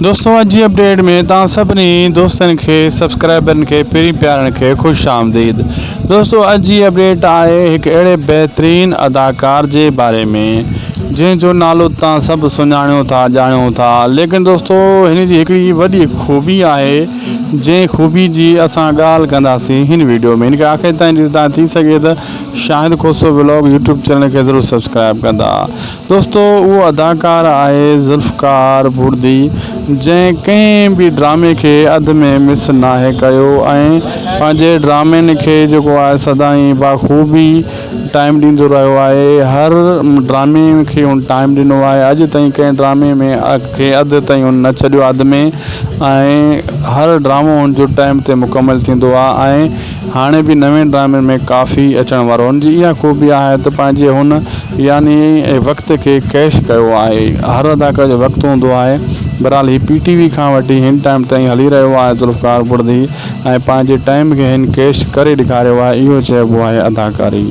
دوستو اڄ جي اپڊيٽ ۾ توهان سڀني دوستن کي سبسڪرائبرن کي پرين پيارن کي خوش آمديد دوستو اڄ جي اپڊيٽ آهي هڪ اهڙي بهترين اداڪار جي باري ۾ جنهن جو نالو توهان سڀ سڃاڻيو ٿا ڄاڻيو ٿا ليڪن دوستو هن جي هڪڙي وڏي خوبي آهي جنهن خوبي جي اسان ڳالهه ڪنداسين هن ويڊيو ۾ هن کي آخر تائين ڏسندا ٿي سگهي ته Shahid Khoso vlog YouTube channel کي ضرور سبسڪرائب ڪندا. دوستو اهو اداڪار آهي ذوالفقار بڙدي جنهن ڪنهن به ڊرامي کي اڌ ۾ مس ناهي ڪيو ۽ پنهنجي ڊرامن کي جيڪو آهي سدائين باخوبي ٽائيم ڏيندو رهيو آهي هر ڊرامي کي هن ٽائيم ڏنو آهي اڄ تائين ڪنهن ڊرامي ۾ کي اڌ تائين هن نه ڇڏيو اڌ ۾ ۽ هر ڊرامو هن جو ٽائيم تي مڪمل ٿيندو آهي ۽ هاڻي به نوين ڊرامن ۾ ڪافي اچڻ وارو هن جي اها خوبي آهي ته پنهنجي هن يعني وقت کي ڪيش ڪيو آهي هر اداڪار جو وقت هوندو آهي بهرحال هي پي ٽي وي کان وٺي هن ٽائيم تائين هلي رهيو آهي ذوالفقار بڙدي ۽ پنهنجي ٽائيم کي هن ڪيش ڪري ڏيکاريو آهي اهو چئبو آهي اداڪاري.